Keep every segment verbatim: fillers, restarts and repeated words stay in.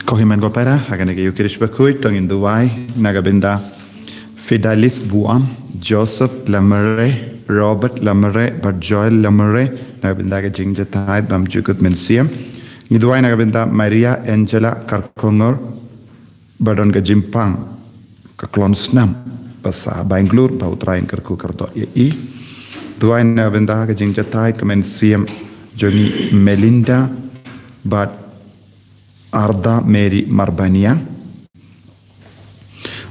Ko hynmen ko para, ha kane ka Eucharist bakhuid, to ngin duwai na ka bynta Fidelis Buam, Joseph Lamare, Robert Lamare, bad Joel Lamare, na ka bynta ka jingjahthait bym jukut mynsiem. Ngi duwai na ka bynta Maria Angela Karkongor, ba don ka jingpang ka klong snam, ba sah ha Bangalore, ba U Trai un kyrkhu kyrdoh ïa i. Duwai na ka bynta ka jingjahthait ka mynsiem jong i Melinda bad Arda Mary Marbaniang.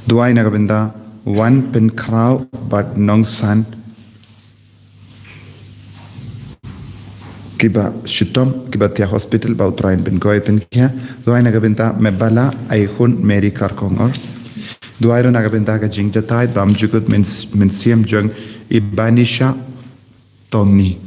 Duwai na ka bynta Wan Pynkhraw bad Nongsan, kiba shitom, kiba thiah hospital, ba U Trai un pynkhuid pynkhiah. Duwai na ka bynta Mebala Aihun Mary Karkongor. Duwai ruh na ka bynta ka jingjahthait bym jukut myns-, mynsiem jong i Banisha Tongni.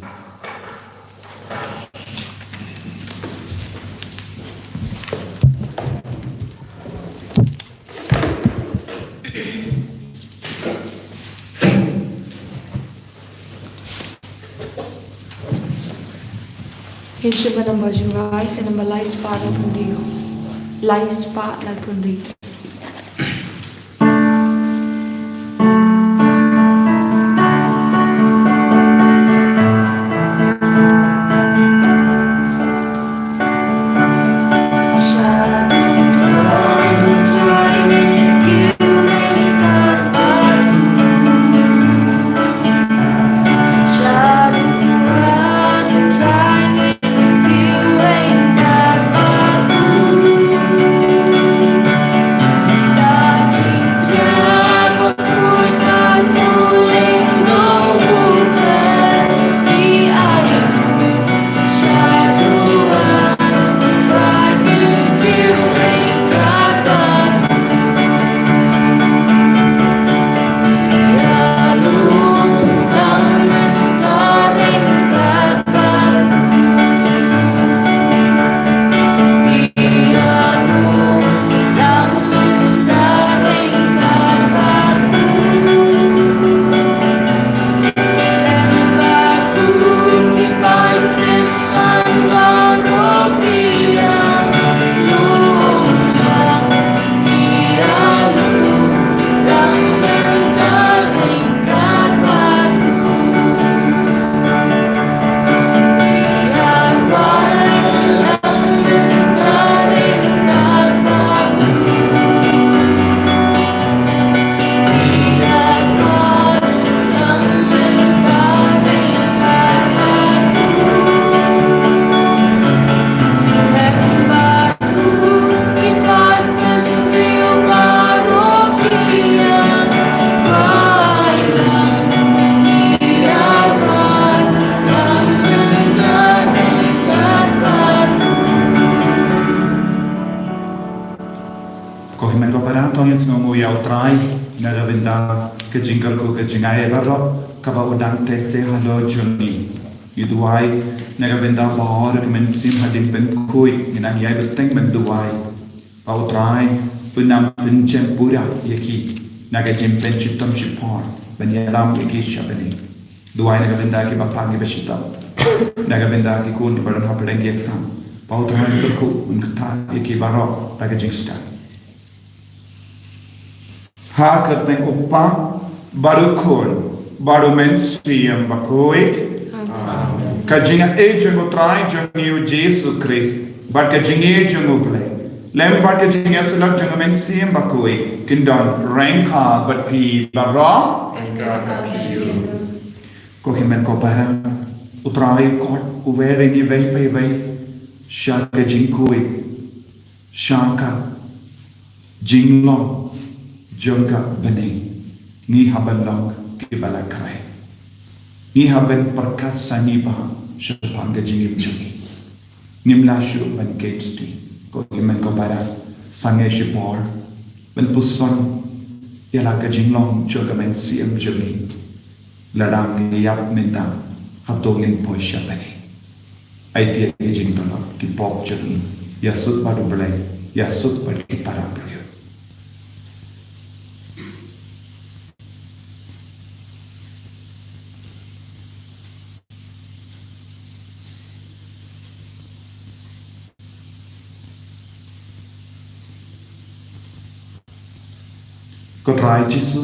Ngin shim ïa ka namba jingduwai, ka namba lai spah laiphew hynriew. Lai spah laiphew hynriew. Ko hynmen ko para, to ngin sngewnguh ïa U Trai na ka bynta ka jingkyrkhu ka jingaiei baroh kaba u dang teh seh halor jong ngi. Ngi duwai na ka bynta baroh ki mynsiem hadien pynkhuid, ngi nang ïai bteng ban duwai ba U Trai un nang pynjem pura ïa ki na ka jingpynshitom shipor ban ïalam ïa ki sha bneng. Duwai na ka bynta kiba pang kiba shitom, na ka bynta ki khun kiba don hapdeng ki exam, ba U Trai un kyrkhu un kyrthah ïa ki baroh da ka jingstad. Ha ka kyrteng U Kpa bad U Khun bad U Mynsiem Bakhuid. Amen. Ka jingaiei jong U Trai jong ngi U Jisu Khrist bad ka jingïeit jong U Blei lem bad ka jingïasyllok jong U Mynsiem Bakhuid kin don ryngkat bad phi baroh. Ko hynmen ko para, U Trai u khot uwei re ngi iwei pa iwei sha ka jingkhuid, sha ka jinglong jong ka bneng. Ngi hap ban long kiba la khreh. ngi hap ban pyrkhat sani bha shaphang ka jingim jong ngi. Ngim lah shuh ban kit sti, ko hynmen ko para, sangeh shibor ban puson ïa la ka jinglong jong ka mynsiem jong ngi. Lada ngi ïap mynta, hato ngin poi sha bneng? Ai tieng ki jingtyrwa, ki pop jong ngi, ïa suk bad U Blei, ïa suk bad ki para briew. Ko Trai Jisu,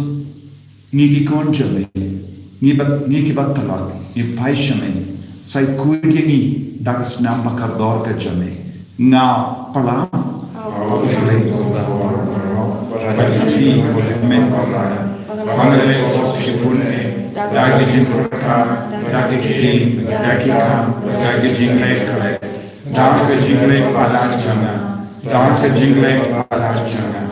ngi ki khun jong me, ngi ba, ngi ki ba tlot, ngi phai sha me, sa khuid ïa ngi da ka snam ba kordor ka jong me. Nga pla. Hynrei, ba ïa phi, ko hynmen ko para, ba nga leh shibun eh, da ka jingpyrkhat, da ka ktien, da ki kam, da ka jingleh khleh. Da ka jingleh palat jong nga, da ka jingleh palat jong nga,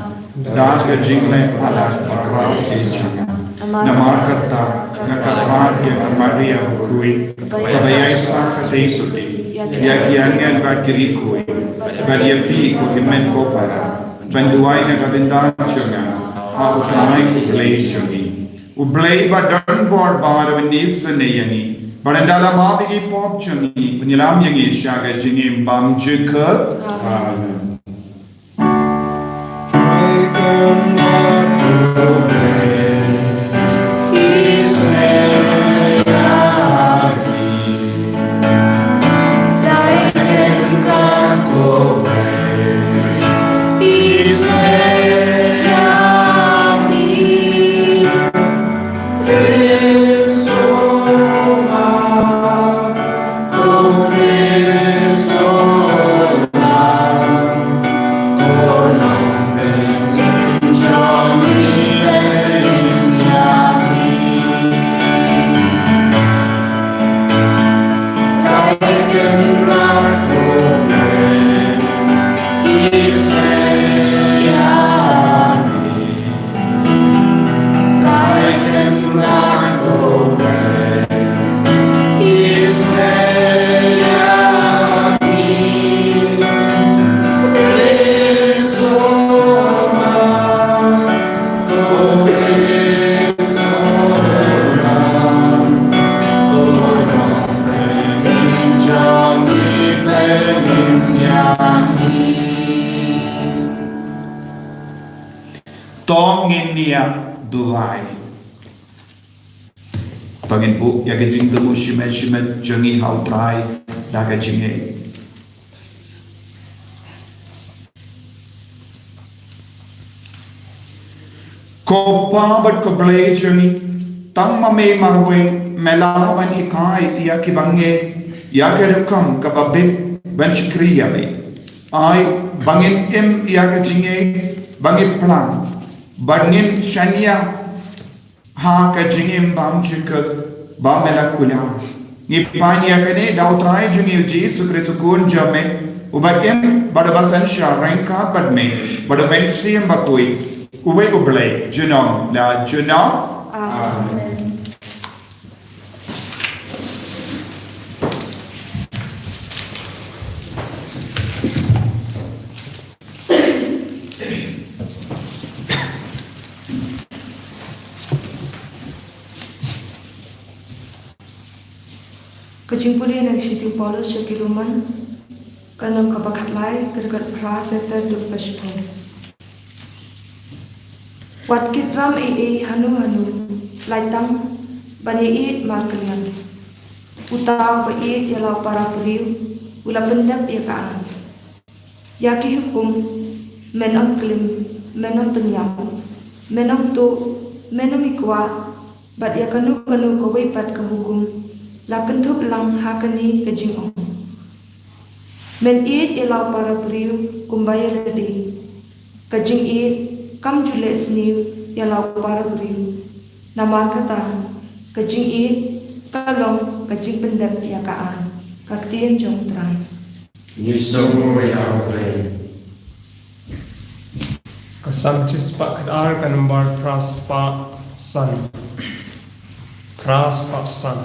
da ka jingleh palat bakhraw jong nga. Namar kata, nga kyrpad ïa ka Maria bakhuid, kaba ïaisah ka dei suti ïa ki angel bad ki riewkhuid, bad ïa phi, ko hynmen ko para, ban duwai na ka bynta jong nga ha U Trai U Blei jong ngi. U Blei ba don bor ba la ïeit shisha ïa ngi, ba la ïada la map ïa ki pop jong ngi, un ïalam ïa ngi sha ka jingim bymjukut. Amen. To ngin ïa duwai. To ngin buh ïa ka jingthmu shimet shimet jong ngi ha U Trai da ka jingïeit. Ko Pa bad ko Blei jong ngi, tang ma me marwei me la ban hikai ïa ki bangeit ïa ka rukom kaba bit ban shakri ïa me. Ai ba ngin im ïa ka jingïeit, ba ngin plang, ba ngin shaniah ha ka jingim bymjukut ba me la kular. Ngi pan ïa kane da U Trai jong ngi U Jisu Khrist U Khun jong me, uba im bad uba synshar ryngkat bad me bad U Mynsiem Bakhuid, uwei U Blei junom la junom. Amen. Ka jingpule na ka shithi u Paulus sha ki Roman, ka lynnong kaba khatlai, ka dkhot phra, ter ter haduh kaba shiphew. Wat kit ram ei ei hano hano, lait tang ban ïaieit markylliang. Uta uba ïeit ïa la u para briew u la pyndep ïa ka aiñ. Ïa ki hukum, men ym klim, men ym pynïap, men ym tuh, men ym ikwah, bad ïa kano kano kawei pat ka hukum la kynthup lang ha kane ka jingong: Men ïeit ïa la u para briew kumba ïa lade. Ka jingïeit kam ju leh sniew ïa la u para briew. Namar kata, ka jingïeit ka long ka jingpyndep ïa ka aiñ. Ka ktien jong U Trai. Ngi sngewbha ïa U Blei. Ka Salm shispah khatar, ka nombar phra spah san. Phra spah san.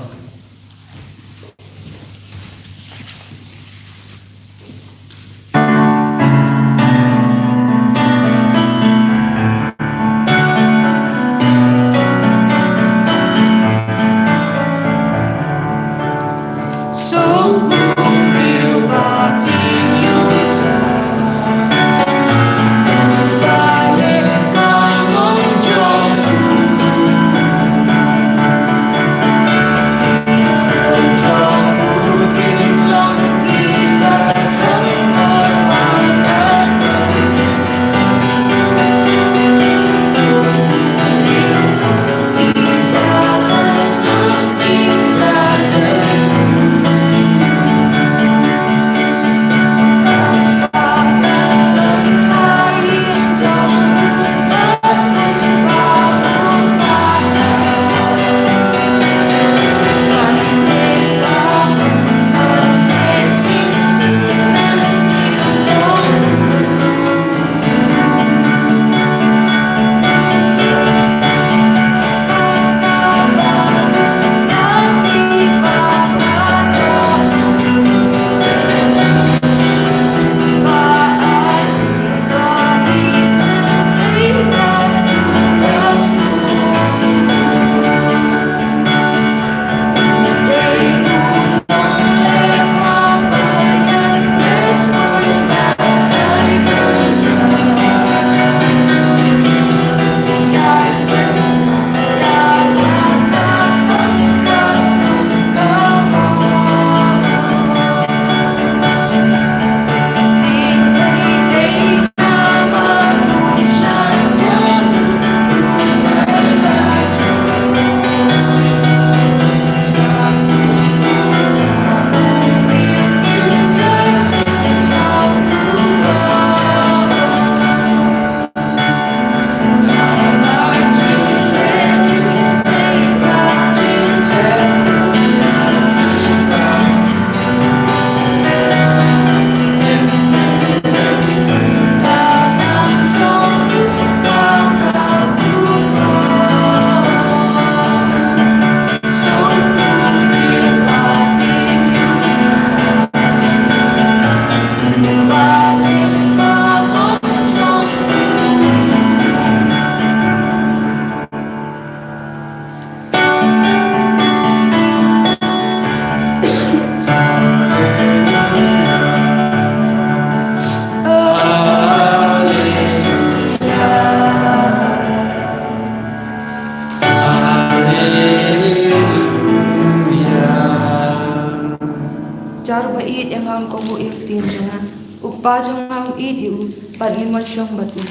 Jar ba ïeit ïa nga un kohnguh ïa ka ktien jong nga. U Kpa jong nga un ïeit ïa u, bad ngin wan shong bad u.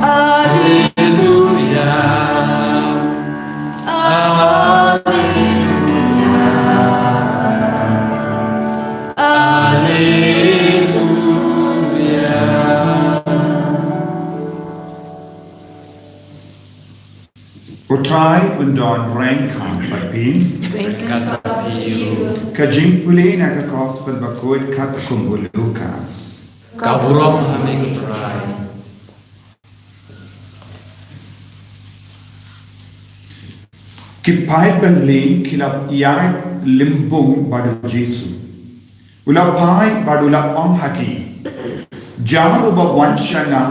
Alleluia. Alleluia. Alleluia. U Trai un don ryngkat bad phi. Ryngkat bad phi ruh. Ka jingpule na ka Gospel bakhuid katkum u Lukas. Ka burom ha me ko Trai. Ki paid bymman ki la ïaid lymbung bad u Jisu. U la phai bad u la ong ha ki, jar uba wan sha nga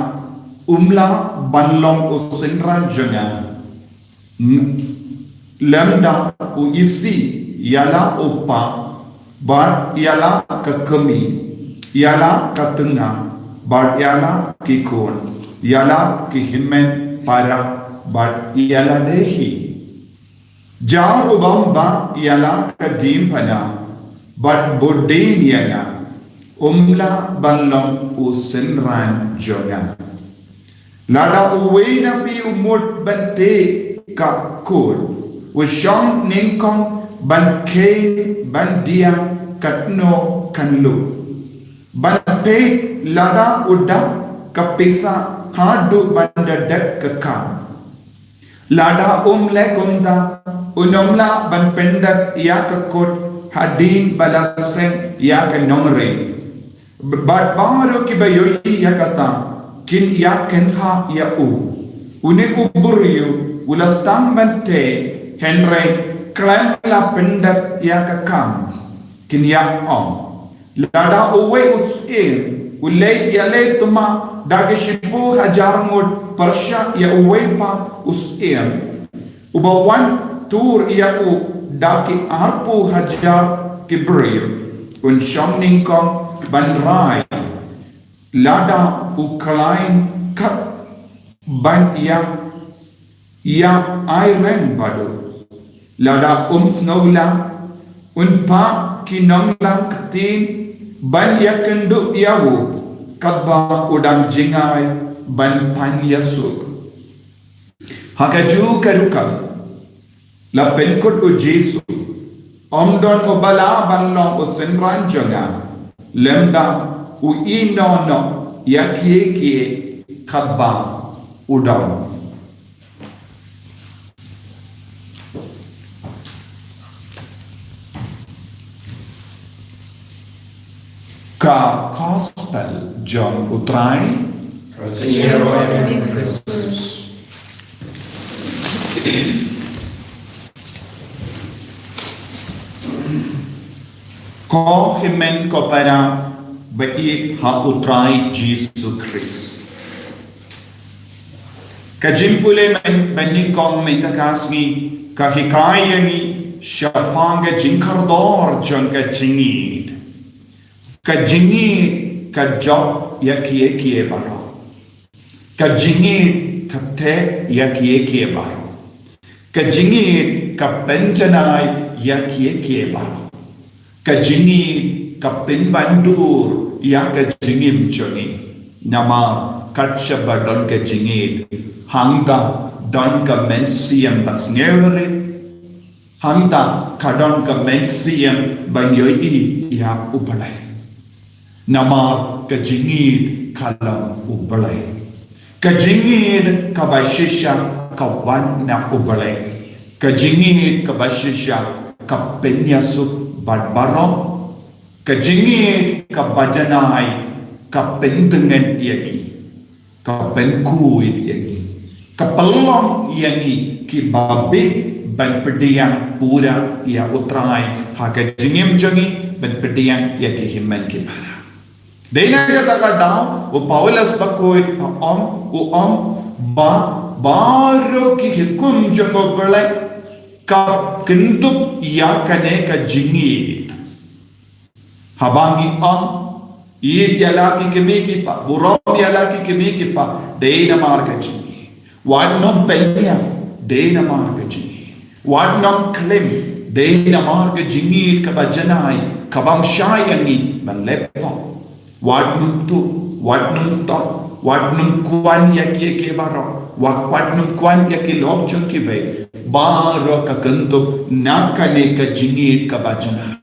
um lah ban long u synran jong nga. Lymda u isih ïa la u kpa, bad ïa la ka kmie, ïa la ka tnga, bad ïa la ki khun, ïa la ki hynmen para, bad ïa lade hi. Jar uba ym bah ïa la ka diengphna, bad bud dien ïa nga, um lah ban long u synran jong nga. Lada uwei na phi u mut ban teh ka kut, u shong nyngkong ban kheiñ ban diah katno kan luh. Ban peit lada u dap ka pisa haduh ban da dep ka kam. Lada um leh kumta, un ym lah ban pyndep ïa ka kut hadien ba la seng ïa ka nongrim. Bad baroh kiba ïohi ïa kata, kin ïa kynhah ïa u. Une u briew, u la sdang ban teh, hynrei khlem la pyndep ïa ka kam. Kin ïa ong. Lada uwei u syiem, u leit ïaleh thymmai da ki shiphew hajar ngut pyrshah ïa uwei pat u syiem. Uba wan tur ïa u da ki arphew hajar ki briew. Un shong nyngkong ban rai. Lada u khlaiñ kat ban ïa, ïa ai reng bad u. Lada um sngewlah, un phah ki nonglang ktien ban ïakynduh ïa u, katba u dang jngai ban pan ïasuk. Ha kajuh ka rukom, la pynkut u Jisu, ym don uba lah ban long u synran jong nga, lymda u ïehnoh noh ïa kiei kiei katba u don. Ka Gospel jong u Trai. Ko hynmen ko para ba ïeit ha u Trai Jisu Khrist. Ka jingpule mynnyngkong mynta ka sngi ka hikai ïa ngi shaphang ka jingkordor jong ka jingïeit. Ka jingïeit ka jop ïa kiei kiei baroh. Ka jingïeit ka teh ïa kiei kiei baroh. Ka jingïeit ka pynjanai ïa kiei kiei baroh. Ka jingïeit ka pynbyndur ïa ka jingim jong ngi. Namar kat shaba don ka jingïeit, hangta don ka mynsiem ba sngewrit. Hangta ka don ka mynsiem ban ïohi ïa U Blei. Namar ka jingïeit ka long U Blei. Ka jingïeit kaba shisha ka wan na U Blei. Ka jingïeit kaba shisha ka pynïasuk bad baroh. Ka jingïeit kaba janai ka pyntngen ïa ngi. Ka pynkhuid ïa ngi. Ka pynlong ïa ngi kiba bit ban pdiang pura ïa U Trai ha ka jingim jong ngi, ban pdiang ïa ki hynmen ki para. Dei na kata ka daw, u Paulus bakhuid u ong, u ong ba baroh ki hukum jong U Blei ka kynthup ïa kane ka jingïeit. Haba ngi ong, ïeit ïa la ki kmie ki kpa, burom ïa la ki kmie ki kpa, dei namar ka jingïeit. Wat nym pynïap, dei namar ka jingïeit. Wat nang klim, dei namar ka jingïeit kaba janai, kabym shah ïa ngi ban leh pop. Wat nang tuh, wat nang tot, wat nang kwah ïa ki, ïa ki baroh, wat, wat nang kwah ïa ki lok jong kiwei. Baroh ka kynthup na kane ka jingïeit kaba janai.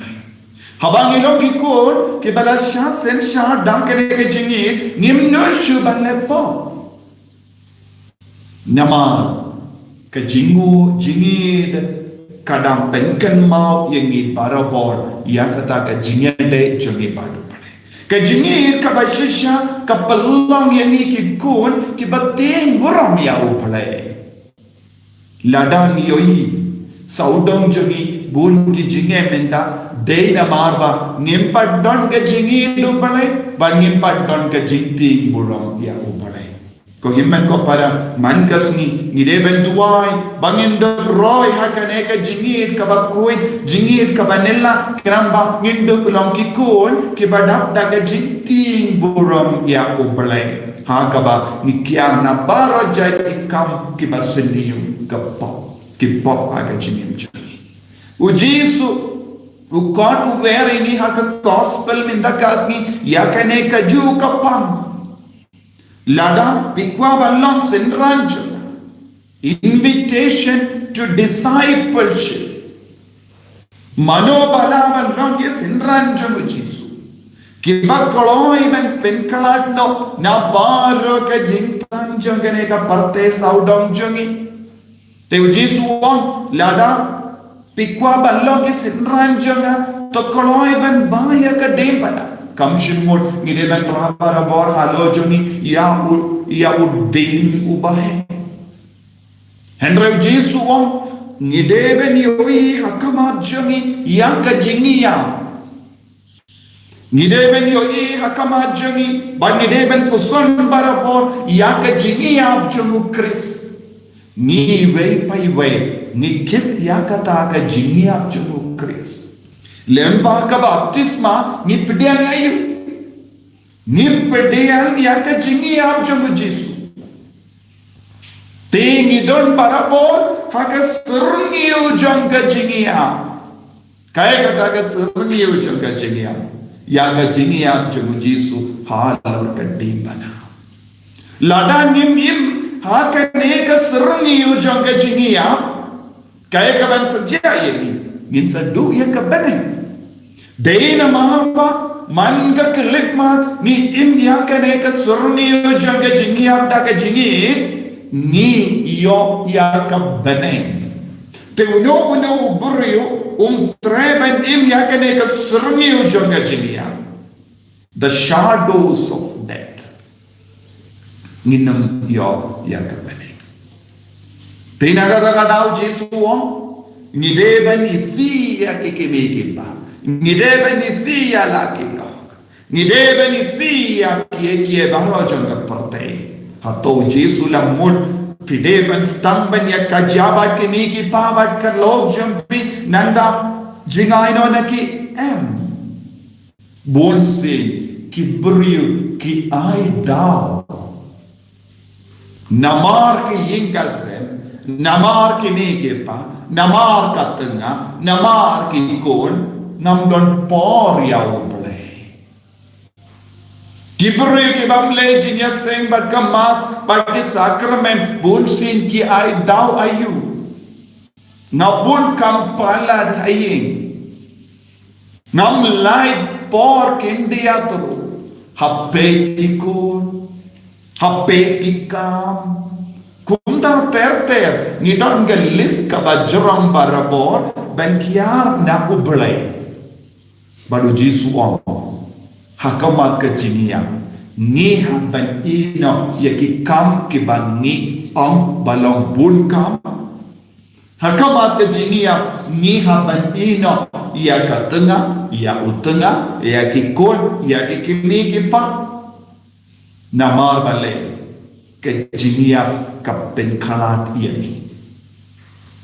Haba ngi long ki khun kiba la shah synshar da kane ka jingïeit, ngim nud shuh ban leh pop. Namar ka jingïeit, jingïeit ka dang pynkynmaw ïa ngi barabor ïa kata ka jingïadei jong ngi bad U Blei. Ka jingïeit kaba shisha ka pynlong ïa ngi ki khun kiba tieng burom ïa U Blei. Lada ngi ïohi sawdong jong ngi bun ki jingeh mynta, dei namar ba ngim pat don ka jingïeit U Blei, ba ngim pat don ka jingtieng burom ïa U Blei. Ko hynmen ko para, man ka sngi ngi dei ban duwai ba ngin dup roi ha kane ka jingïeit kaba khuid, jingïeit kaba nylla, khnang ba ngin dup long ki khun kiba dap da ka jingtieng burom ïa U Blei. Ha kaba ngi kiar na baroh jait ki kam kiba sniew, ka pop, ki pop ha ka jingim jong ngi. U Jisu u khot u wer ïa ngi ha ka gospel mynta ka sngi ïa kane kajuh ka pam. Lada phi kwah ban long synran jong nga. Invitation to discipleship. Mano ba lah ban long ki synran jong U Jisu, kiba kloi ban pynkhlad noh na baroh ka jingthan jong kane ka pyrthei sawdong jong ngi. Te U Jisu u ong, lada phi kwah ban long ki synran jong nga, to kloi ban bai ïa ka diengphna. Kam shym mut ngi dei ban rah barabor halor jong ngi ïa u, ïa u dieng uba heh. Hynrei U Jisu u ong, ngi dei ban ïohi ha khmat jong ngi ïa ka jingïap. Ngi dei ban ïohi ha khmat jong ngi, bad ngi dei ban puson barabor ïa ka jingïap jong U Khrist. Ngi iwei pa iwei ngi kit ïa kata ka jingïap jong U Khrist. Lem bad ka baptisma ngi pdiang aïu? Ngi pdiang ïa ka jingïap jong U Jisu. Te ngi don barabor ha ka syrngiew jong ka jingïap. Kaei kata ka syrngiew jong ka jingïap? Ïa ka jingïap jong U Jisu halor ka diengphna. Lada ngim im ha kane ka syrngiew jong ka jingïap, kaei kaban sa jia ïa ngi? Ngin sa duh ïa ka bneng. Dei namar ba man ka khyllipmat ngi im ïa kane ka syrngiew jong ka jingïap da ka jingïeit, ngi ïoh ïa ka bneng. Te uno uno u briew um treh ban im ïa kane ka syrngiew jong ka jingïap. The shadows of death. Ngin ym ïoh ïa ka bneng. Te na kata ka daw Jisu u ong, ngi dei ban isih ïa ki kmie ki kpa. Ngi dei ban isih ïa la ki lok. Ngi dei ban isih ïa kiei kiei baroh jong ka pyrthei. Hato Jisu u la mut phi dei ban sdang ban ïa ka jia bad kmie ki kpa bad ka lok jong phi nangta jngai noh na ki? Em. Bun sien ki briew ki ai daw. Namar ki ïing ka sem, namar ki kmie ki kpa, namar ka tnga, namar ki khun, ngam don por ïa U Blei. Ki briew ki bym leh jingïaseng bad ka Mass bad ki sakramen, bun sien ki ai daw aïu? Nga bun kam palat ha ïing. Ngam lait por khyndiat ruh. Ha peit ki khun, ha peit ki kam. Kumta ter ter ngi don ka list kaba jrong barabor ban kiar na U Blei. Bad U Jisu u ong, ha khmat ka jingïap ngi hap ban ïehnoh ïa ki kam kiba ngi ong ba long bun kam. Ha khmat ka jingïap ngi hap ban ïehnoh ïa ka tnga, ïa u tnga, ïa ki khun, ïa ki kmie ki kpa. Namar balei? Ka jingïap ka pynkhlad ïa ngi.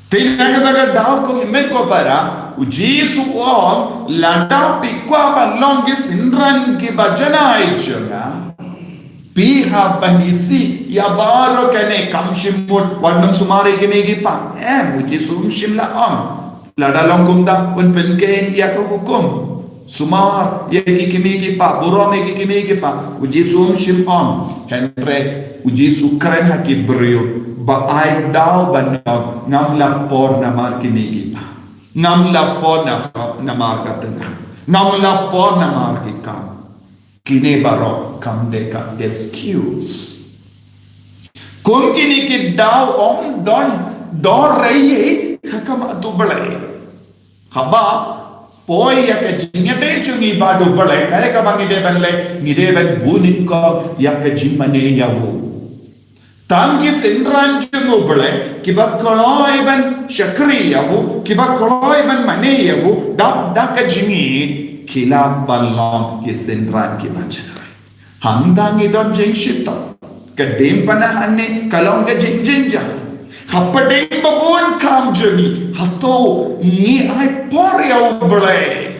Te na kata ka daw ko hynmen ko para, U Jisu u ong, lada phi kwah ban long ki synran kiba janai jong nga, Phi hap ban isih ïa baroh kane, kam shim mut, wat nym sumar ïa ki mei ki pa. Em, u Jisu um shym la ong, lada long kumta un pynkheiñ ïa ka hukum. Sumar ïa ki kmie ki kpa, burom ïa ki kmie ki kpa. U Jisu um shym ong. Hynrei u Jisu kren ha ki briew ba ai daw ban ong, ngam la por namar ki kmie ki kpa. Ngam la por na, namar ka tnga. Ngam la por namar ki kam. Kine baroh kam dei ka excuse. Kum kine ki daw ym don dor ei ei ha khmat U Blei. Haba poi ïa ka jingïadei jong ngi bad U Blei, kaei kaba ngi dei ban leh, ngi dei ban bun nyngkong ïa ka jingmane ïa u. Tang ki synran jong U Blei kiba kloi ban shakri ïa u, kiba kloi ban mane ïa u, dap da ka jingïeit, ki lah ban long ki synran kiba janai. Hangta ngi don jingshitom. Ka diengphna hangne ka long ka jingjynjar. Hapdeng ba bun kam jong ngi, hato ngi ai por ïa U Blei?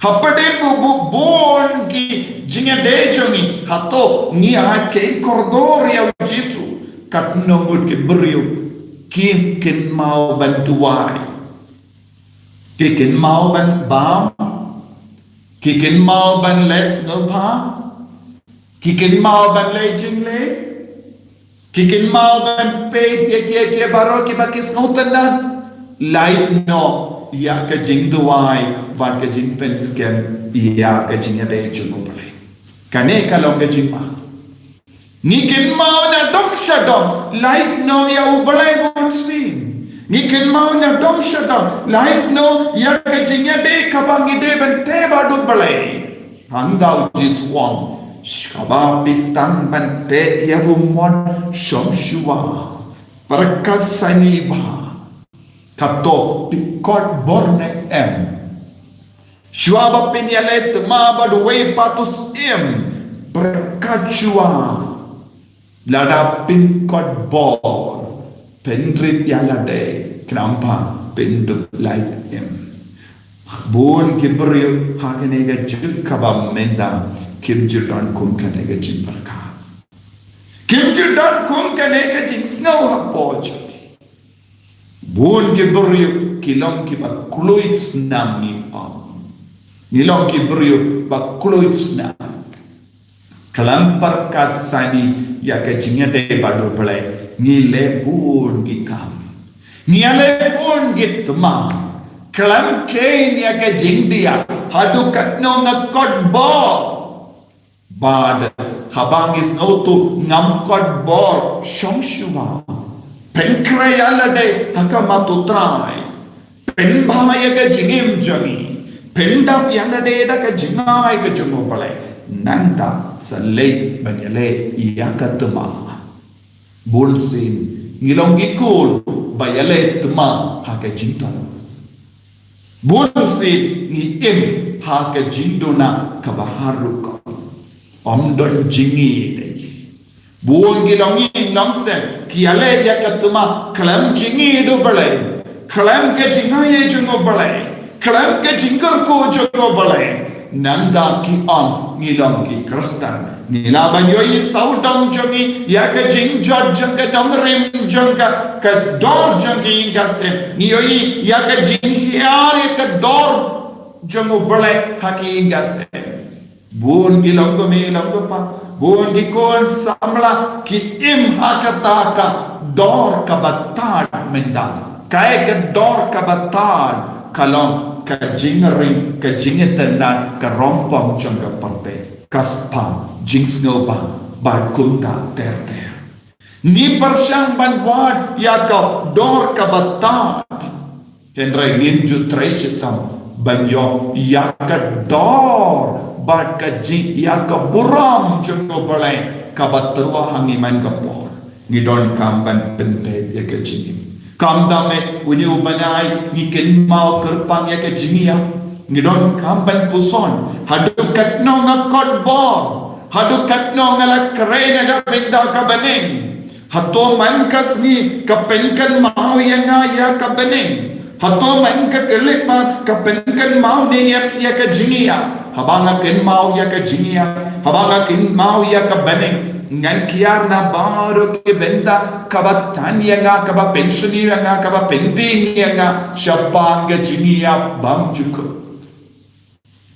Hapdeng ba bu-, bun ki jingïadei jong ngi, hato ngi ai kheiñ kordor ïa U Jisu? Katno ngut ki briew kim kynmaw ban duwai. Ki kynmaw ban bam. Ki kynmaw ban leh sngewbha. Ki kynmaw ban leh jingleh. Ki kynmaw ban peit ïa kiei kiei baroh kiba ki sngewtynnad. Lait noh ïa ka jingduwai bad ka jingpynskhem ïa ka jingïadei jong U Blei. Kane ka long ka jingma. Ngi kynmaw na dong sha dong, lait noh ïa U Blei bunsien. Ngi kynmaw na dong sha dong, lait noh ïa ka jingïadei kaba ngi dei ban tei bad U Blei. Hangta U Jisu u ong, haba phi sdang ban tei ïa u mon, shong shuwa. Pyrkhat sani bha. Kato phi kot bor ne em? Shuwa ba phin ïaleh thma bad uwei pat u syiem, pyrkhat shuwa. Lada phin kot bor, phin rit ïa lade, khnang ba phin dup lait im. Bun ki briew ha kane ka juk kaba mynta kim ju don kum kane ka jingpyrkhat. Kim ju don kum kane ka jingsngew hapoh jong ki. Bun ki briew ki long kiba kloi snam, ngi ong. Ngi long ki briew ba kloi snam. Khlem pyrkhat sani ïa ka jingïadei bad U Blei, ngi leh bun ki kam. Ngi leh bun ki thma. Khlem kheiñ ïa ka jingdiah, haduh katno nga kot bor. Bad haba ngi sngewthuh ngam kot bor, shong shuwa. Pynkhreh ïa lade ha khmat U Trai. Pynbha ïa ka jingim jong ngi. Pyndap ïa lade da ka jingai ka jong U Blei. Nangta sa leit ban ïaleh ïa ka thma. Bunsien ngi long ki khun ba ïaleh thma ha ka jingtylli. Bunsien ngi im ha ka jingduna kaba harum. Ym don jingïeit. Bun ki longïing longsem ki ïaleh ïa ka thma khlem jingïeit U Blei, khlem ka jingaiei jong U Blei, khlem ka jingkyrkhu jong U Blei. Nangta ki ong ngi long ki Khristan. Ngi lah ban ïohi sawdong jong ngi ïa ka jingjot jong ka nongrim jong ka, ka dor jong ki ïing ka sem. Ngi ïohi ïa ka jinghiar ïa ka dor jong U Blei ha ki ïing ka sem. Bun ki longkmie longkpa, bun ki khun samla ki im ha kata ka dor kaba tad mynta. Kaei ka dor kaba tad? Ka long ka jingïaring, ka jingïatynnad, ka rongpong jong ka pyrthei, ka spah jingsngewbha bad kumta ter ter. Ngi pyrshang ban wad ïa ka dor kaba tad. Hynrei ngim ju trei shitom ban ïoh ïa ka dor bad ka jing, ïa ka burom jong U Blei kaba tyrwa ha ngi man ka por. Ngi donkam ban pynbeit ïa ka jingim. Kumta mynta une u bnai ngi kynmaw kyrpang ïa ka jingïap. Ngi donkam ban puson haduh katno nga kot bor, haduh katno nga la kren na ka bynta ka bneng. Hato man ka sngi ka pynkynmaw ïa nga ïa ka bneng? Hato man ka khyllipmat ka pynkynmaw ne ïa, ïa ka jingïap? Haba nga kynmaw ïa ka jingïap, haba nga kynmaw ïa ka bneng, ngan kiar na baroh ki bynta kaba tan ïa nga, kaba pynshni ïa nga, kaba pyndieng ïa nga shaphang ka jingïap bymjukut.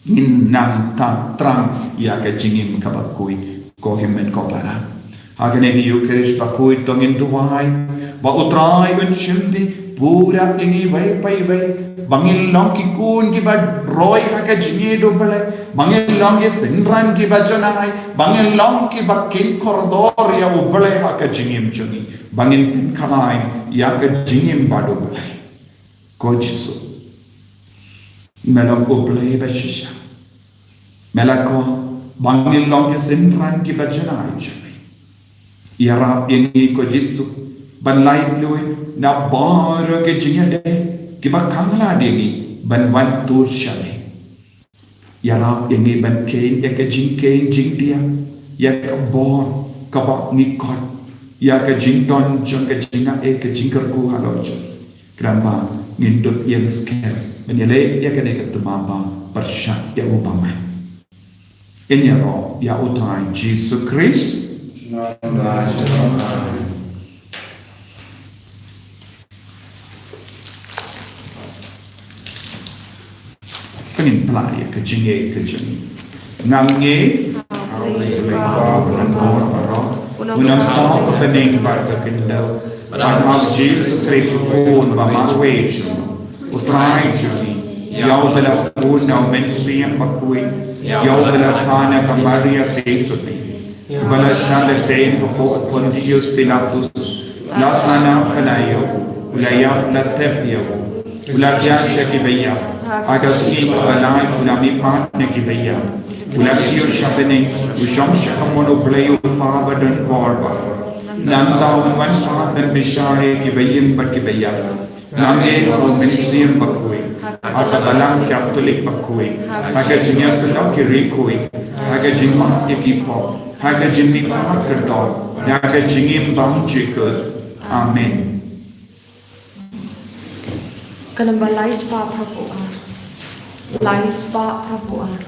Ngin nang tang thrang ïa ka jingim kaba khuid, ko hynmen ko para. Ha kane ka Eucharist bakhuid to ngin duwai ba U Trai un shim pura ïa ngi iwei pa iwei, ba ngin long ki khun kiba roi ha ka jingïeit U Blei, ba ngin long ki synran kiba janai, ba ngin long kiba kin kordor ïa U Blei ha ka jingim jong ngi, ba ngin pynkhlaiñ ïa ka jingim bad U Blei. Ko Jisu, me long U Blei ba shisha. Me la khot ba ngin long ki synran kiba janai jong me. Ïarap ïa ngi ko Jisu ban lait luid na baroh ki jingïadei kiba khang lad ïa ngi ban wan tur sha me. Ïarap ïa ngi ban kheiñ ïa ka jingkheiñ jingdiah, ïa ka bor kaba ngi khot, ïa ka jingdon jong ka jingaiei, ka jingkyrkhu halor jong ngi. Khnang ba ngin dup ïeng skhem ban ïaleh ïa kane ka thma ba pyrshah ïa U Bamai. Ngin ïaroh ïa U Trai Jisu Khrist. Amen. Pynpla ïa ka jingngeit ka jong ngi. Nga ngeit ha U Blei Kpa, U Nongpynim baroh, U Nongthoh ka bneng bad ka khyndew, bad ha U Jisu Khrist U Khun ba marwei jong U Trai jong ngi, ïa uba la pun na U Mynsiem Bakhuid, ïa uba la phah na ka Maria Theisotti, uba la shah lyndet hapoh Pontius Pilatus, la sahnarphna ïa u, u la ïap, la tep ïa u, u la thiah sha kiba ïap, ha ka sngi kaba lai u la mihpat na kiba ïap, u la kiew sha bneng, u shong sha kamon U Blei U Kpa badonbor baroh. Nangta un wan pat ban bishar ïa kiba ïeng bad kiba ïap. Nga ngeit ha U Mynsiem Bakhuid, ha ka Balang Katholik bakhuid, ha ka jingïasyllok ki riewkhuid, ha ka jingmap ïa ki pop, ha ka jingmihpat kordor, ha ka jingim bymjukut. Amen. Ka namba lai spah phra phew ar. Lai spah phra phew ar.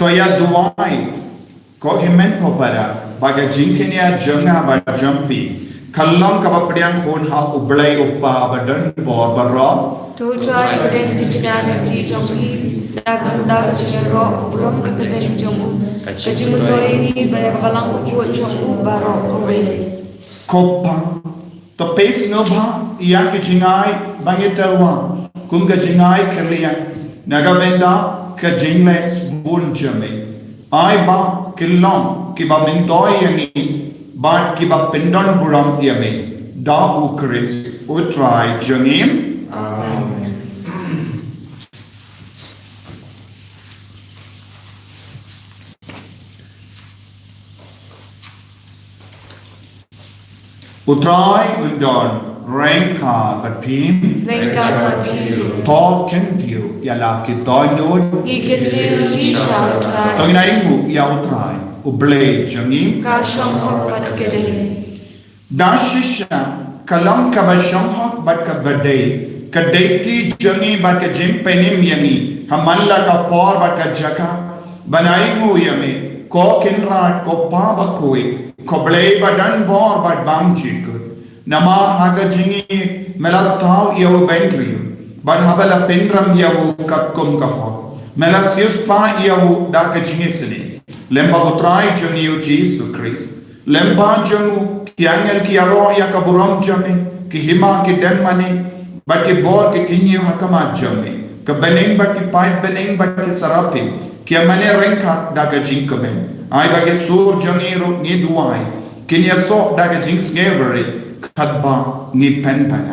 To ïa duwai, ko hynmen ko para, ba ka jingkynïa jong nga bad jong phi kan long kaba pdiang khun ha U Blei U Kpa badonbor baroh. To U Trai un dei ka jingkynïa na ka bynta jong phi, na ka bynta ka jingïaroh burom ka kyrteng jong u, ka jingmyntoi ïa ngi bad ïa ka balang bakhuid jong u baroh kawei. Ko Pa, to peit sngewbha ïa ka jingai ba ngi tyrwa. kum ka jingai kylliang na ka bynta ka jingleh sbun jong me. Ai ba kin long kiba myntoi ïa ngi bad kiba pyndonburom ïa me, da U Khrist U Trai jong ngi. Amen. U Trai un don ryngkat bad phi. Ryngkat bad phi. To kyntiew ïa la ki dohnud. Ngi kyntiew ïa phi sha U Trai. To ngin ainguh ïa U Trai U Blei jong ngi. Ka shong hok bad ka dei. Da shisha ka long kaba shong hok bad kaba dei, ka dei ka jong ngi bad ka jingpynim ïa ngi ha man la ka por bad ka jaka, ban ainguh ïa me, ko Kynrad, ko Pa bakhuid, ko Blei ba don bor bad bymjukut. Namar ha ka jingïeit me la thaw ïa u bynriew, bad haba la pynrem ïa u katkum ka hok, me la siewspah ïa u da ka jingisynei. Lem bad U Trai jong ngi U Jisu Khrist, lem bad jong u ki angel ki ïaroh ïa ka burom jong me, ki hima ki dem mane, bad ki bor ki kynñiew ha khmat jong me. Ka bneng bad ki paidbneng bad ki seraphin ki ïa mane ryngkat da ka jingkmen. Ai ba ki sur jong ngi ruh, ngi duwai, kin ïasoh da ka jingsngewrit katba ngi pynpaw.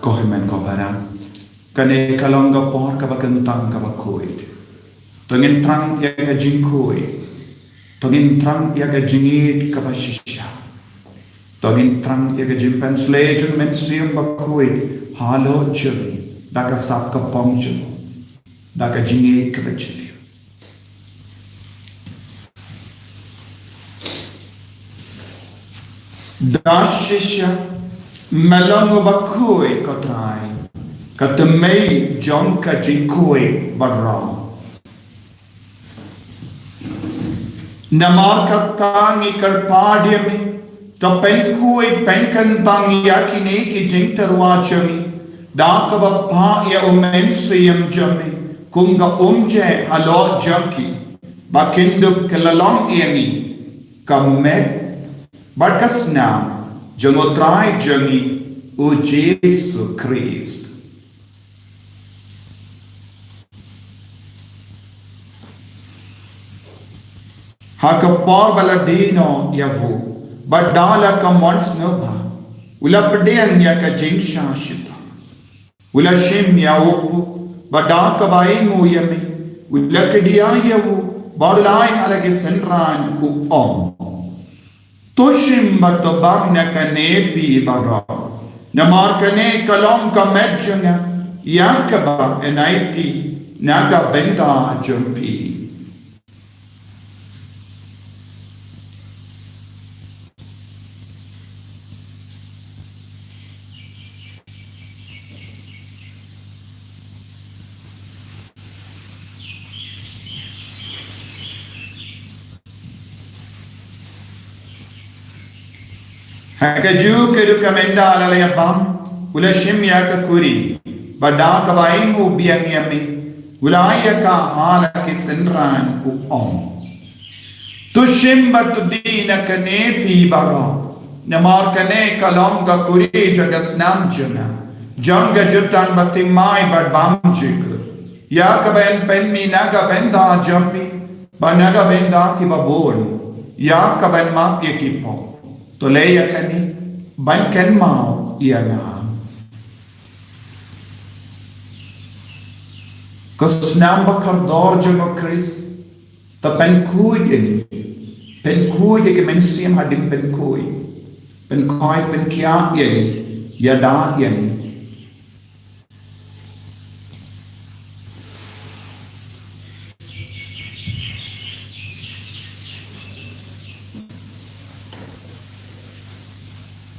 Ko hynmen ko para, kane ka long ka por kaba kyntang kaba khuid. To ngin thrang ïa ka jingkhuid. To ngin thrang ïa ka jingïeit kaba shisha. To ngin thrang ïa ka jingpynshlei jong U Mynsiem Bakhuid halor jong ngi da ka sap ka phong jong u, da ka jingïeit kaba jylliew. Da shisha me long uba khuid, ko Trai, ka tymmen jong ka jingkhuid baroh. Namar kata ngi kyrpad ïa me, to pynkhuid pynkyntang ïa kine ki jingtyrwa jong ngi da kaba phah ïa U Mynsiem jong me kum ka umjai halor jong ki, ba kin dup ka la long ïa ngi ka met bad ka snam jong U Trai jong ngi U Jisu Khrist. Ha ka por ba la die noh ïa u, bad da la ka mon sngewbha, u la pdiang ïa ka jingshah shitom. U la shim ïa u kpu, bad da kaba ainguh ïa me, u la kdiah ïa u, bad u la ai ha la ki synran, u ong: To shim bad to bam na kane phi baroh, namar kane ka long ka met jong nga, ïa kaba yn aiti na ka bynta jong phi. Ha kajuh ka ruh ka mynta la la ïa bam, u la shim ïa ka kuri, bad da kaba ainguh biang ïa me, U la ïa ka ha la ki synran u ong: To shim bad to die na kane phi baroh, namar kane ka long ka kurim jong ka snam jong nga, jong ka jutang bathymmai bad bymjukut, ïa kaba yn pynmih na ka bynta jong phi bad na ka bynta kiba bun, ïa kaban map ïa ki pop. To leh ïa kane ban kynmaw ïa nga. Ka snam ba kordor jong u Khrist, to pynkhuid ïa ngi, pynkhuid ïa ki mynsiem hadien pynkhuid, pynkhuid pynkhiah ïa ngi, ïada ïa ngi.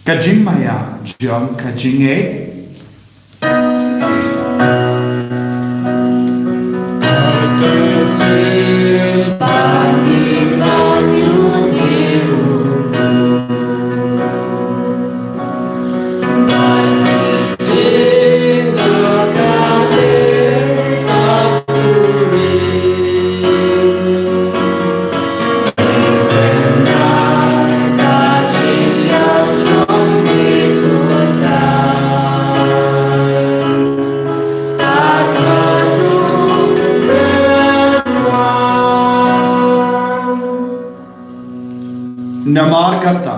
Ka jingmaïa jong ka jingngeit. Namar kata,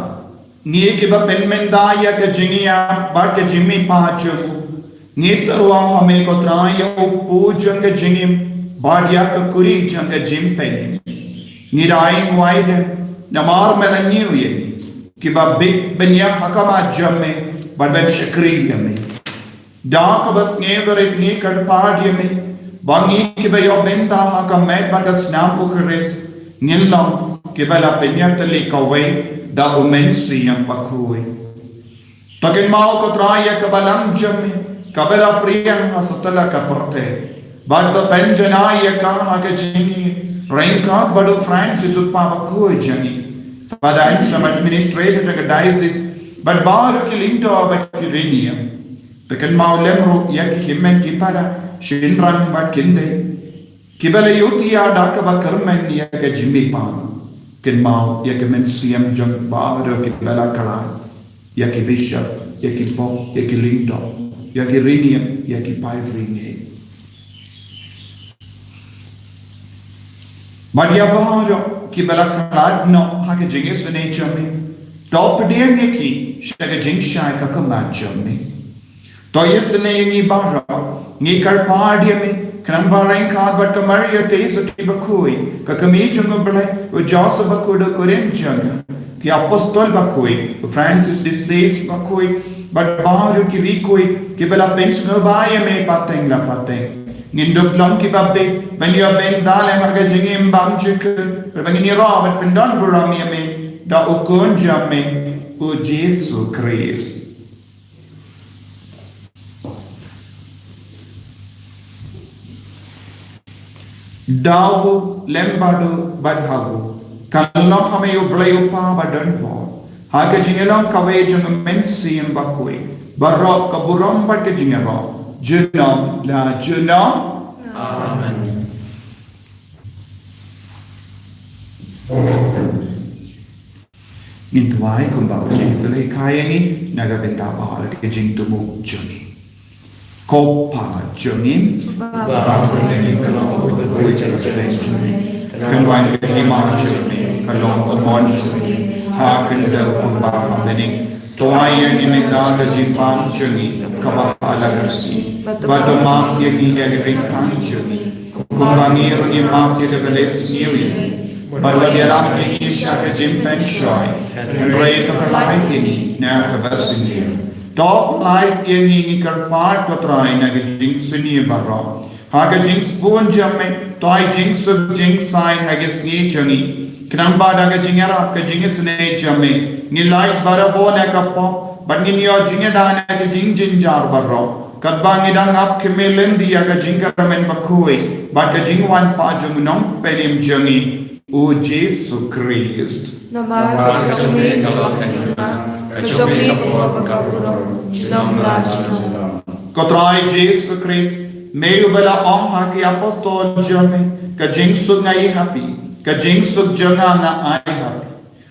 ngi kiba pynmynta ïa ka jingïap bad ka jingmihpat jong u, ngi tyrwa ha me ko Trai ïa u kpu jong ka jingim bad ïa ka kurim jong ka jingpynim. Ngi da ïeng wai dem namar me la ñiew ïa ngi kiba bit ban ïap ha khmat jong me bad ban shakri ïa me. Da kaba sngewrit ngi kyrpad ïa me ba ngi kiba ïoh bynta ha ka met bad ka snam u Khrist ngin long kiba la pynïatylli kawei da u Mynsiem Bakhuid. To kynmaw ko Trai ïa ka balang jong me kaba la pdiang ha satlak ka pyrthei, bad to pynjanai ïa ka ha ka jingïaryngkat bad u Francis u kpa bakhuid jong ngi, Father Anselm, administrator jong ka diocese, bad baroh ki lyngdoh bad ki riewniam. To kynmaw lem ruh ïa ki hynmen ki para, shynrang bad kynthei kiba la ïohi ïa da kaba kyrmen ïa ka jingmihpat. Kynmaw ïa ki mynsiem jong baroh kiba la khlad, ïa ki bishop, ïa ki pop, ïa ki lyngdoh, ïa ki riewniam, ïa ki paidbah ngeit. Bad ïa baroh kiba la khlad noh ha ka jingisynei jong me, to pdiang ïa ki sha ka jingshai ka khmat jong me. To isynei ïa ngi baroh, ngi kyrpad ïa me, khnang ba ryngkat bad ka Maria Theisotti bakhuid, ka kmie jong u Blei, u Joseph bakhuid u kurim jong nga, ki apostol bakhuid, u Francis de Sales bakhuid, bad baroh ki riewkhuid kiba la pynsngewbha ïa me pateng la pateng, ngin dup long kiba bit ban ïoh bynta lem ha ka jingim bymjukut, bad ba ngin ïaroh bad pyndonburom ïa me da u Khun jong me, u Jisu Khrist. Da u lem bad u bad ha u, kan long ha me U Blei U Kpa badonbor, ha ka jingïalong kawei jong U Mynsiem Bakhuid, baroh ka burom bad ka jingïaroh, junom la junom. Amen. Ngin duwai kumba u Jisu u la hikai ïa ngi na ka bynta baroh ki jingthmu jong ngi. Ko Pa jong ngi, ba ha bneng, ka long ka kyrteng jong me, kan wan ka hima jong me, kan long ka mon jong me ha ka khyndew kumba ha bneng. To ai ïa ngi mynta ka jingpang jong ngi kaba ha la ka sngi, bad to map ïa ngi ïa ki ryngkang jong ngi, kumba ngi ruh ngi map ïa kiba leh sniew ïa ngi. Bad wat ïarap ïa ngi sha ka jingpynshoi, hynrei to pyllait ïa ngi na kaba sniew. To pyllait ïa ngi, ngi kyrpad ko Trai, na ka jingsniew baroh. Ha ka jingsbun jong me, to ai jingsuk jingsaiñ ha ka sngi jong ngi, khnang ba da ka jingïarap ka jingisynei jong me, ngin lait barabor na ka pop, bad ngin ïoh jingïada na ka jingjynjar baroh, katba ngi dang ap khmih lynti ïa ka jingkyrmen bakhuid bad ka jingwan pat jong u Nongpynim jong ngi, u Jisu Khrist. Namar ka jong me ka long ka hima, ka jong me ka bor bad ka burom, junom la junom. Ko Trai Jisu Khrist, Me uba la ong ha ki apostol jong me, ka jingsuk nga ai ha phi, ka jingsuk jong nga nga ai ha phi.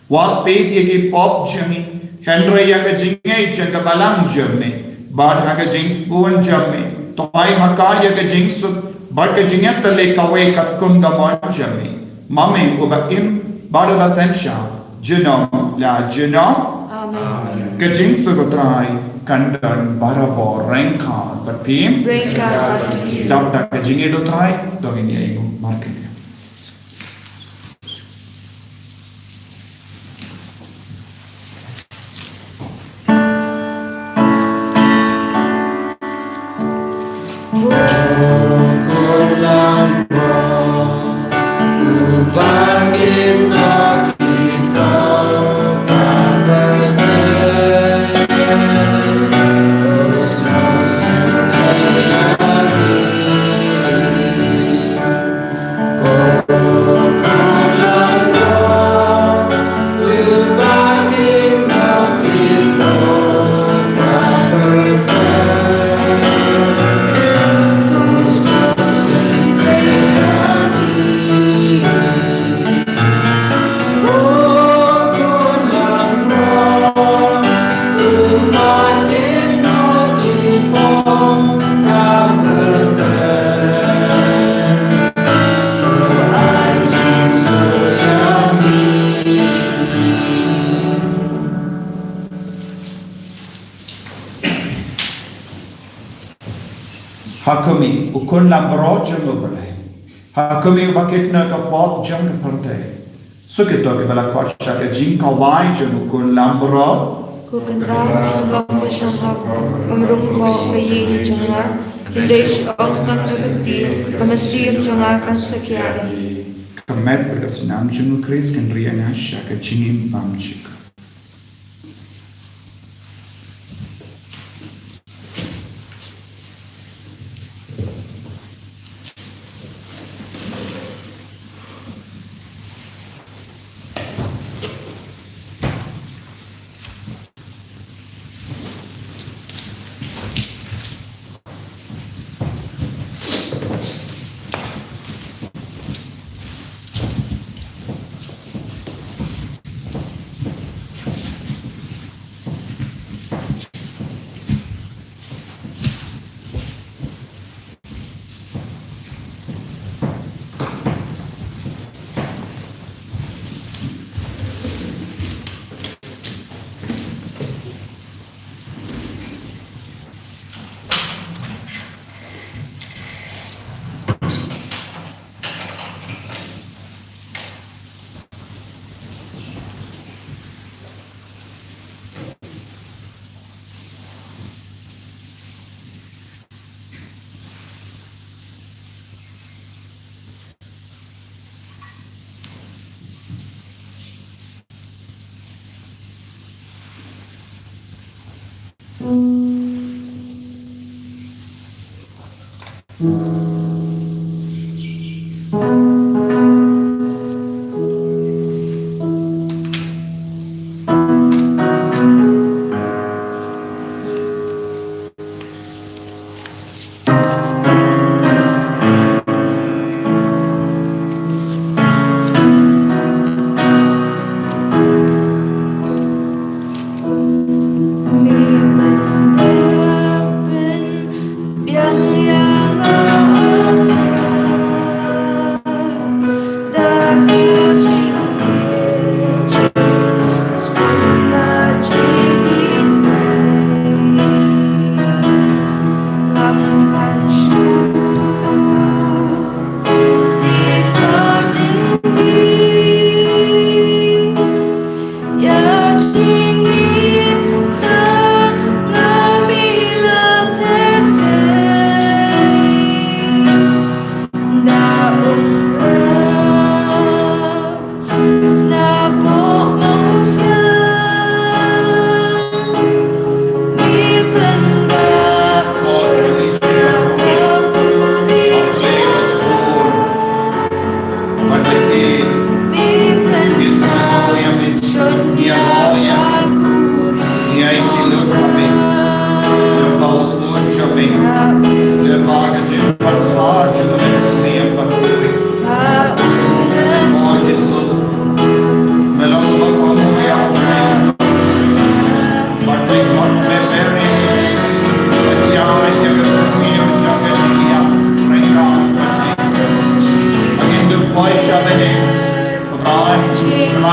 Wat peit ïa ki pop jong ngi, hynrei ïa ka jingngeit jong ka balang jong me, bad ha ka jingsbun jong me, to ai ha ka ïa ka jingsuk, bad ka jingïatylli kawei katkum ka mon jong me. Ma me uba im bad uba synshar, junom la junom. Amen. Ka jingsuk u Trai kan don barabor ryngkat bad phi. Ryngkat bad phi. Dap da ka jingïeit u Trai, to ngin ïa ïeng markylliang. Ha khmih, u khun langbrot jong U Blei. Ha khmih, uba kit na ka pop jong ka pyrthei. Suk ïa kito kiba la khot sha ka jingkhawai jong u khun langbrot. Ko Kynrad, shu long ba shong ha ka mrung ka ïing jong nga. Hynrei shu ong tang da ka kti, ka mynsiem jong nga kan sa khia. Ka met bad ka snam jong u Khrist kan ri ïa nga sha ka jingim bymjukut.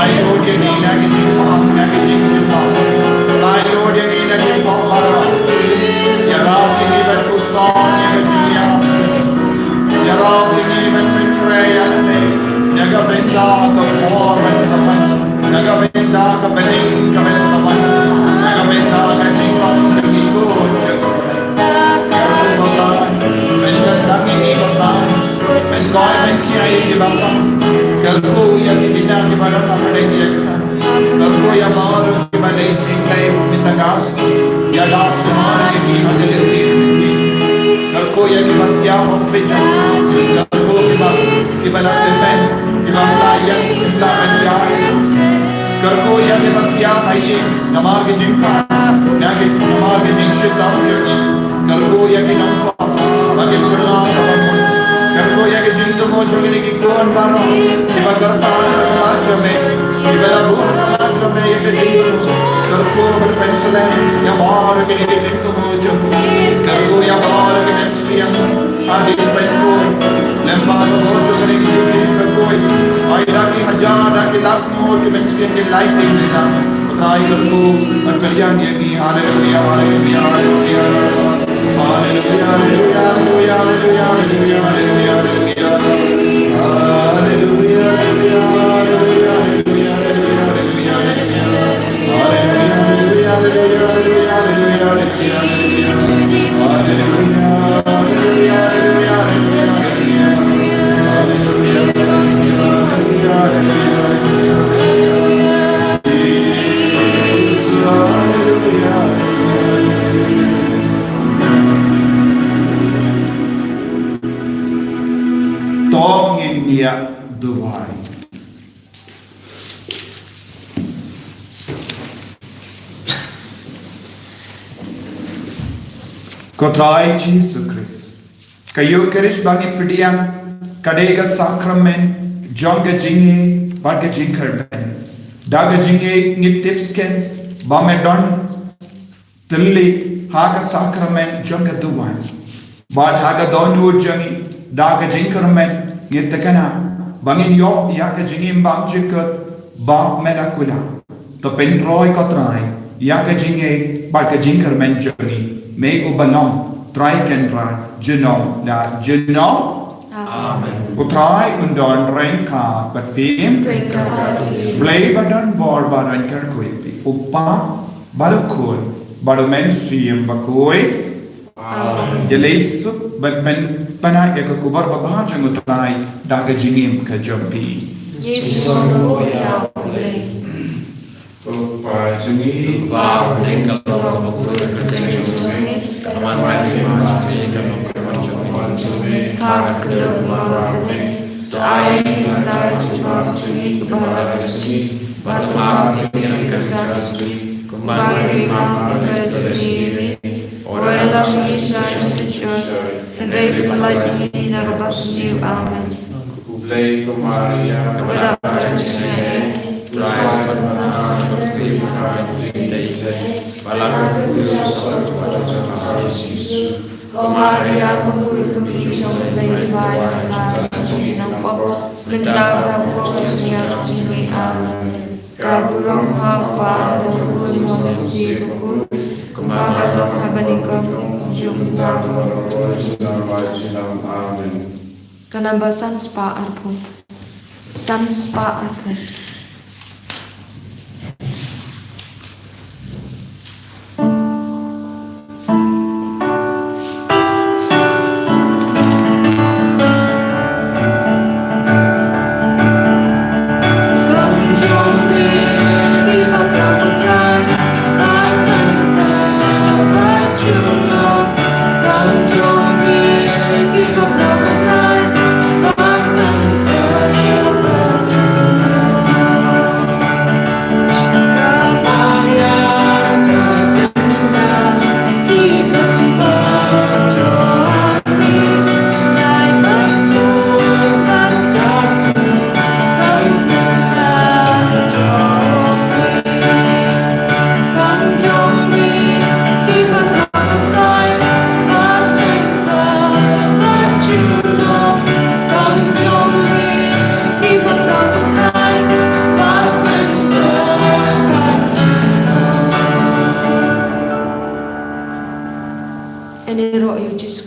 Laitluid ïa ngi na ki jingpang, na ki jingshitom. Laitluid ïa ngi na ki pop baroh. Ïarap ïa ngi ban khuslai ïa ka jingïap jong ngi. Ïarap ïa ngi ban pynkhreh ïa lade na ka bynta ka por ban samai, na ka bynta ka bneng ka ban samai, na ka bynta ka jinglong jong ngi ko jong U Blei. Kyrkhu ko Trai, men kyntang ïa ngi ko Trai, men koi men khia ïa kiba pang. Kyrkhu ïa ki khynnah kiba don ha pdeng ïing san. Kyrkhu ïa baroh kiba leit jingleit mynta ka sngi. Ïada sumar ïa ki ha ka lynti sngi. Kyrkhu ïa kiba thiah hospital. Kyrkhu kiba, kiba la tymmen, kiba la ïeng, kiba la jai. Kyrkhu ïa kiba thiah ha ïing namar ki jingpang, na ki, namar ki jingshitom jong ngi. Kyrkhu ïa ki nongpop ba kin kylla kaba mut. Kyrkhu ïa ki jingthmu jong ngi ki khun baroh kiba kyrpad ha khmat jong me, kiba la buh ha khmat jong me ïa ki jingthmu. Kyrkhu ban pynshlur ïa baroh kine ki jingthmu jong ngi. Kyrkhu ïa baroh ki mynsiem hadien ban khuid. Lem baroh jong kine ki jingkhuid. Ai da ki hajar, da ki lak ngut ki mynsiem ki la ïeng mynta. Ko Trai kyrkhu ban pdiang ïa ngi. Haleluya, haleluya, haleluya. Haleluya, haleluya, haleluya. To ngin ïa duwai. Ko Trai Jisu Khrist, ka Eukharist ba ngi pdiang ka dei ka sakramen jong ka jingïeit bad ka jingkyrmen. Da ka jingïeit ngi tip skhem ba me don thylliej ha ka sakramen jong ka duwan. Bad ha ka dohnud jong ngi da ka jingkyrmen ngi thikna ba ngin ïoh ïa ka jingim bymjukut ba me la kular. To pynroi ko Trai ïa ka jingïeit bad ka jingkyrmen jong ngi, me uba long Trai Kynrad junom la junom. Amen. U Trai un don ryngkat bad phi. Ryngkat bad phi. Blei ba don bor ba don kyrkhu ïa phi, U Kpa bad U Khun bad U Mynsiem Bakhuid. Amen. Ïa leit suk bad pyn, pynpaw ïa ka khubor babha jong U Trai da ka jingim ka jong phi. Ngi sngewbha ïa U Blei. Ko Kpa jong ngi, uba ha bneng, ka long bakhuid ha ka kyrteng jong me, ka long ba ha bneng, ka long bakhuid ha ka kyrteng jong me, ha ka kyrteng jong me. To ai ïa ngi mynta u kyrpad jong ngi kaba ha ka sngi, bad to map ïa ngi ka jingkyrpad jong ngi, kumba ngi map ïa ki kyrpad jong ngi. Wat lam ngi sha jingtynjuh, hynrei to pynlait ngi na kaba sniew. Amen. Khublei ko Maria, kaba dap ka jingïeit, U Trai u don bad phi, ha ka bynta jong ngi ki kynthei, bad ha ka bynta jong u Jisu. Ko Maria, ka mei jong U Blei, pynban ïa ngi ki nongpop, mynta bad ha ka por ka jingïap jong ngi. Amen. Ka burom ha U Kpa, bad ha U Khun, bad ha U Mynsiem Bakhuid, kumba ka long ha bneng, ka long mynta, ka long junom la junom. Amen. Ka namba san spah arphew. San spah arphew.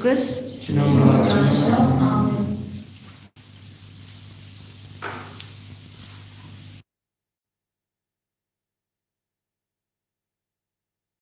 Bus. Shalom.